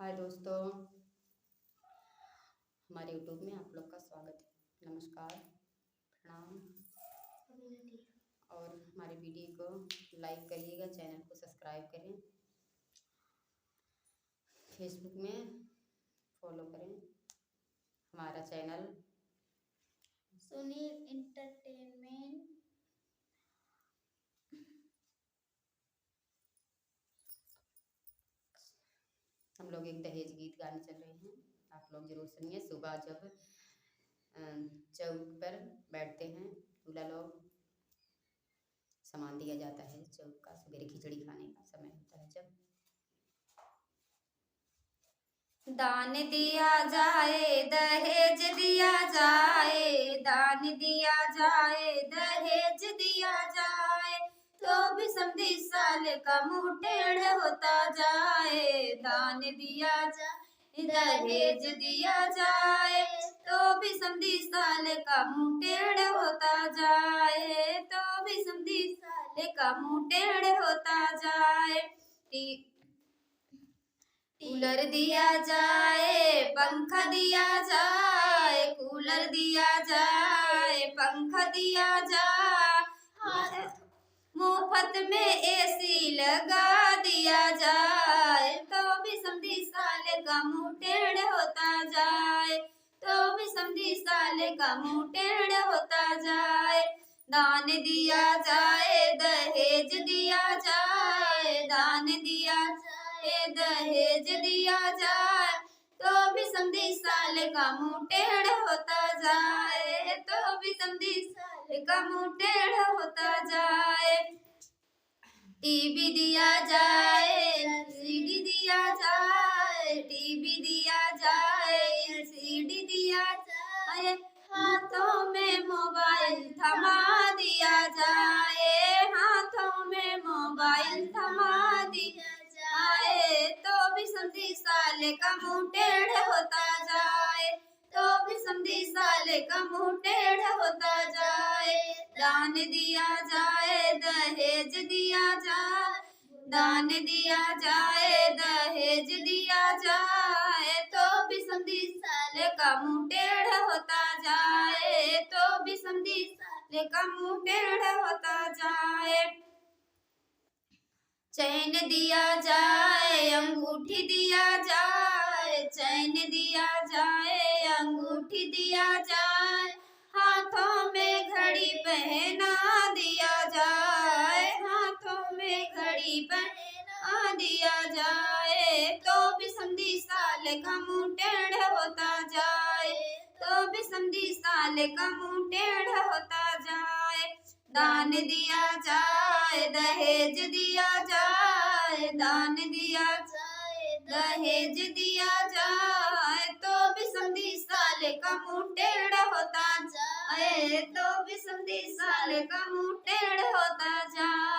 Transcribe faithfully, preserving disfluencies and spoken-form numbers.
हाय दोस्तों, हमारे YouTube में आप लोग का स्वागत है। नमस्कार, प्रणाम। और हमारे वीडियो को like करिएगा, चैनल को सब्सक्राइब करें, Facebook में फॉलो करें हमारा चैनल सुनील एंटरटेनमेंट। हम लोग एक दहेज गीत गाने चल रहे हैं, आप लोग जरूर सुनिए। सुबह जब, अ, चौक पर बैठते हैं, दूल्हा लोग, सामान दिया जाता है चौक का, सवेरे खिचड़ी खाने का समय होता है जब। दान दिया जाए, दहेज दिया जाए, दान दिया जाए, दहेज दिया जाए, तो भी समधी साले का मुंह टेढ़ होता जाए। दान दिया जाए, दहेज दिया जाए, तो भी समधी साले का मुंह टेढ़ होता जाए, तो भी समधी साले का मुंह टेढ़ होता जाए। टी-, कूलर दिया जाए, पंखा दिया जाए, कूलर दिया जाए, पंखा दिया जाए, मुफ्त में AC लगा दिया जाए, तो भी समधी साले का मुंह टेढ़ होता जाए, तो भी समधी साले का मुंह टेढ़ होता जाए। दान दिया जाए, दहेज दिया जाए, दान दिया जाए, दहेज दिया जाए, तो भी समधी साले का मुंह टेढ़ होता जाए, तो भी समधी साले का मुंह टेढ़ होता जाए। TV दिया जाए, LCD दिया जाए, TV दिया जाए, LCD दिया जाए, हाथों में मोबाइल थमा दिया जाए, हाथों में मोबाइल थमा दिया जाए, तो भी समधी साले का मुंह टेढ़ होता जाए, तो भी समधी साले का मुंह टेढ़ होता जाए। दान दिया जाए, दहेज दिया जाए, दान दिया जाए, दहेज दिया जाए, तो भी समधी साले का मुंह टेढ़ होता जाए, तो भी समधी साले का मुंह टेढ़ होता जाए। चैन दिया जाए, अंगूठी दिया जाए, चैन दिया जाए, अंगूठी दिया जाए, हाथों में घड़ी पहना दिया जाए, हाथों में घड़ी पहना दिया जाए, तो भी समधी साले का मुंह टेढ़ होता जाए, तो भी समधी साले का मुंह टेढ़ होता जाए। दान दिया जाए, दहेज दिया जाए, दान दिया जाए, दहेज दिया जाए, तो भी समधी साले का मुंह टेढ़ होता जाए, तो भी समधी साले का मुंह टेढ़ होता जाए।